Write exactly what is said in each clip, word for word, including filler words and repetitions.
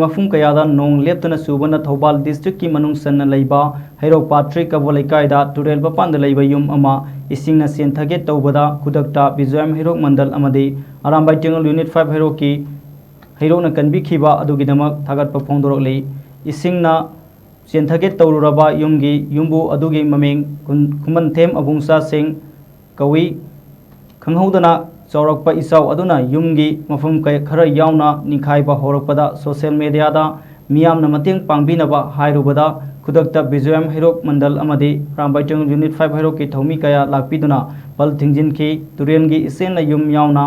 ꯃꯐꯝ ꯀꯌꯥꯗ ꯅꯣꯡ ꯂꯦꯞꯇꯅ ꯆꯨꯕꯅ ꯊꯧꯕꯥꯜ district ꯀꯤ ꯃꯅꯨꯡ ꯆꯟꯅ ꯂꯩꯕ ꯍꯩꯔꯣꯛ ꯄꯥꯠ ꯊ꯭ꯔꯤ ꯀꯕꯣ ꯂꯩꯀꯥꯏꯗ ꯇꯨꯔꯦꯜ ꯃꯄꯥꯟꯗ ꯂꯩꯕ ꯌꯨꯝ ꯑꯃ ꯏꯁꯤꯡꯅ ꯆꯦꯟꯊꯒꯦ ꯇꯧꯕꯗ ꯈꯨꯗꯛꯇ ꯕꯤꯖꯣꯌꯝ ꯍꯩꯔꯣꯛ ꯃꯟꯗꯜ ꯑꯃꯗꯤ ꯑꯔꯥꯝꯕꯥꯏ ꯇꯦꯡꯒꯣꯜ unit five ꯍꯩꯔꯣꯛꯀꯤ ꯍꯩꯔꯣꯛꯅ ꯀꯟꯕꯤꯈꯤꯕ ꯑꯗꯨꯒꯤꯗꯃꯛ ꯊꯥꯒꯠꯄ ꯐꯣꯡꯗꯣꯔꯛꯂꯤ꯫ ꯏꯁꯤꯡꯅ ꯆꯦꯟꯊꯒꯦ ꯇꯧꯔꯨꯔꯕ ꯌꯨꯝꯒꯤ ꯌꯨꯝꯕꯨ ꯑꯗꯨꯒꯤ ꯃꯃꯤꯡ ꯈꯨꯟ-, ꯈꯨꯃꯟꯊꯦꯝ ꯑꯕꯨꯡꯆꯥ ꯁꯤꯡ ꯀꯧꯏ꯫ ꯈꯪꯍꯧꯗꯅ ꯆꯥꯎꯔꯛꯄ ꯏꯆꯥꯎ ꯑꯗꯨꯅ ꯌꯨꯝꯒꯤ ꯃꯐꯝ ꯀꯌꯥ ꯈꯔ ꯌꯥꯎꯅ ꯅꯤꯡꯈꯥꯏꯕ ꯍꯧꯔꯛꯄꯗ social media ꯗ ꯃꯤꯌꯥꯝꯅ ꯃꯇꯦꯡ ꯄꯥꯡꯕꯤꯅꯕ ꯍꯥꯏꯔꯨꯕꯗ ꯈꯨꯗꯛꯇ ꯕꯤꯖꯣꯌꯝ ꯍꯩꯔꯣꯛ ꯃꯟꯗꯜ ꯑꯃꯗꯤ ꯑꯔꯥꯝꯕꯥꯏ ꯇꯦꯡꯒꯣꯜ unit five ꯍꯩꯔꯣꯛꯀꯤ ꯊꯧꯃꯤ ꯀꯌꯥ ꯂꯥꯛꯄꯤꯗꯨꯅ ꯄꯜ ꯊꯤꯡꯖꯤꯟꯈꯤ꯫ ꯇꯨꯔꯦꯜꯒꯤ ꯏꯆꯦꯜꯅ ꯌꯨꯝ ꯌꯥꯎꯅ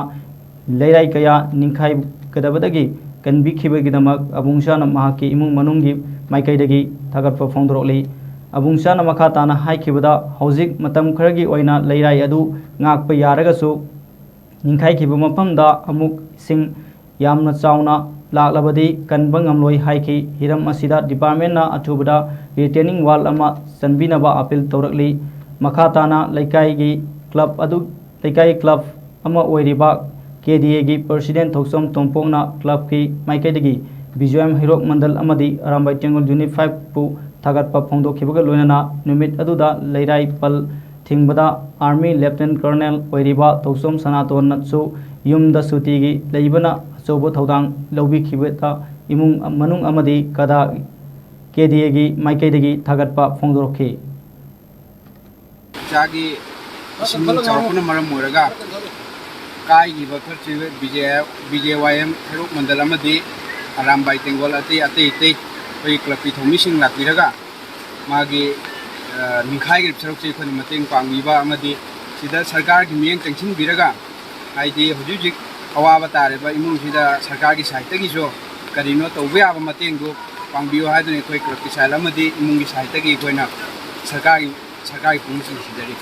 ꯂꯩꯔꯥꯏ ꯀꯌꯥ ꯅꯤꯡꯈꯥꯏꯒꯗꯕꯗꯒꯤ ꯀꯟꯕꯤꯈꯤꯕꯒꯤꯗꯃꯛ ꯑꯕꯨꯡꯆꯥꯅ ꯃꯍꯥꯛꯀꯤ ꯏꯃꯨꯡ ꯃꯅꯨꯡꯒꯤ ꯃꯥꯏꯀꯩꯗꯒꯤ ꯊꯥꯒꯠꯄ ꯐꯣꯡꯗꯣꯔꯛꯂꯤ꯫ ꯑꯕꯨꯡꯆꯥꯅ ꯃꯈꯥ ꯇꯥꯅ ꯍꯥꯏꯈꯤꯕꯗ, ꯍꯧꯖꯤꯛ ꯃꯇꯝ ꯈꯔꯒꯤ ꯑꯣꯏꯅ ꯂꯩꯔꯥꯏ ꯑꯗꯨ ꯉꯥꯛꯄ ꯌꯥꯔꯒꯁꯨ, ꯅꯤꯡꯈꯥꯏꯈꯤꯕ ꯃꯐꯝꯗ ꯑꯃꯨꯛ ꯏꯁꯤꯡ ꯌꯥꯝꯅ ꯆꯥꯎꯅ ꯂꯥꯛꯂꯕꯗꯤ ꯀꯟꯕ ꯉꯝꯂꯣꯏ ꯍꯥꯏꯈꯤ꯫ ꯍꯤꯔꯝ ꯑꯁꯤꯗ department ꯅ ꯑꯊꯨꯕꯗ retaining wall ꯑꯃ ꯆꯟꯕꯤꯅꯕ appeal ꯇꯧꯔꯛꯂꯤ꯫ ꯃꯈꯥ ꯇꯥꯅ ꯂꯩꯀꯥꯏꯒꯤ club ꯑꯗꯨ, ꯂꯩꯀꯥꯏ club ꯑꯃ ꯑꯣꯏꯔꯤꯕ K D A ꯒꯤ president ꯊꯧꯆꯣꯝ ꯇꯣꯝꯄꯣꯛꯅ club ꯀꯤ ꯃꯥꯏꯀꯩꯗꯒꯤ ꯕꯤꯖꯣꯌꯝ ꯍꯩꯔꯣꯛ ꯃꯟꯗꯜ ꯑꯃꯗꯤ ꯑꯔꯥꯝꯕꯥꯏ ꯇꯦꯡꯒꯣꯜ unit five ꯄꯨ ꯊꯥꯒꯠꯄ ꯐꯣꯡꯗꯣꯛꯈꯤꯕꯒ ꯂꯣꯏꯅꯅ ꯅꯨꯃꯤꯠ ꯑꯗꯨꯗ ꯂꯩꯔꯥꯏ ꯄꯜ ꯊꯤꯡꯕꯗ army lieutenant colonel ꯑꯣꯏꯔꯤꯕ ꯊꯧꯆꯣꯝ ꯁꯅꯥꯇꯣꯟꯅꯁꯨ ꯌꯨꯝꯗ ꯁꯨꯇꯤꯒꯤ ꯂꯩꯕꯅ ꯑꯆꯧꯕ ꯊꯧꯗꯥꯡ ꯂꯧꯕꯤꯈꯤꯕꯗ ꯏꯃꯨꯡ ꯃꯅꯨꯡ ꯑꯃꯗꯤ ꯀꯗꯥ K D A ꯒꯤ ꯃꯥꯏꯀꯩꯗꯒꯤ ꯊꯥꯒꯠꯄ ꯐꯣꯡꯗꯣꯔꯛꯈꯤ꯫ ꯏꯆꯥꯒꯤ ꯏꯁꯤꯡ ꯆꯥꯎꯔꯛꯄꯅ ꯃꯔꯝ ꯑꯣꯏꯔꯒ ꯀꯥꯏꯈꯤꯕ ꯈꯣꯠꯈꯤꯕ B J, B J Y M ꯍꯩꯔꯣꯛ ꯃꯟꯗꯜ ꯑꯃꯗꯤ ꯑꯔꯥꯝꯕꯥꯏ ꯇꯦꯡꯒꯣꯜ ꯑꯇꯩ, ꯑꯇꯩ, ꯑꯇꯩ ꯑꯩꯈꯣꯏꯒꯤ club ꯀꯤ ꯊꯧꯃꯤꯁꯤꯡ ꯂꯥꯛꯄꯤꯔꯒ ꯃꯥꯒꯤ, ꯑ, ꯅꯤꯡꯈꯥꯏꯈꯤꯕ ꯁꯔꯨꯛꯁꯤ ꯑꯩꯈꯣꯏꯅ ꯃꯇꯦꯡ ꯄꯥꯡꯕꯤꯕ ꯑꯃꯗꯤ ꯁꯤꯗ ꯁꯔꯀꯥꯔꯒꯤ ꯃꯤꯠꯌꯦꯡ ꯆꯪꯁꯤꯟꯕꯤꯔꯒ, ꯍꯥꯏꯗꯤ ꯍꯧꯖꯤꯛ ꯍꯧꯖꯤꯛ ꯑꯋꯥꯕ ꯇꯥꯔꯤꯕ ꯏꯃꯨꯡꯁꯤꯗ ꯁꯔꯀꯥꯔꯒꯤ side ꯇꯒꯤꯁꯨ ꯀꯔꯤꯅꯣ ꯇꯧꯕ ꯌꯥꯕ ꯃꯇꯦꯡꯗꯨ ꯄꯥꯡꯕꯤꯌꯨ ꯍꯥꯏꯗꯨꯅ ꯑꯩꯈꯣꯏ club ꯀꯤ side ꯑꯃꯗꯤ ꯏꯃꯨꯡꯒꯤ side ꯇꯒꯤ ꯑꯩꯈꯣꯏꯅ ꯁꯔꯀꯥꯔꯒꯤ, ꯁꯔꯀꯥꯔꯒꯤ ꯄꯨꯛꯅꯤꯡ ꯆꯤꯡꯁꯤꯟꯖꯔꯤ꯫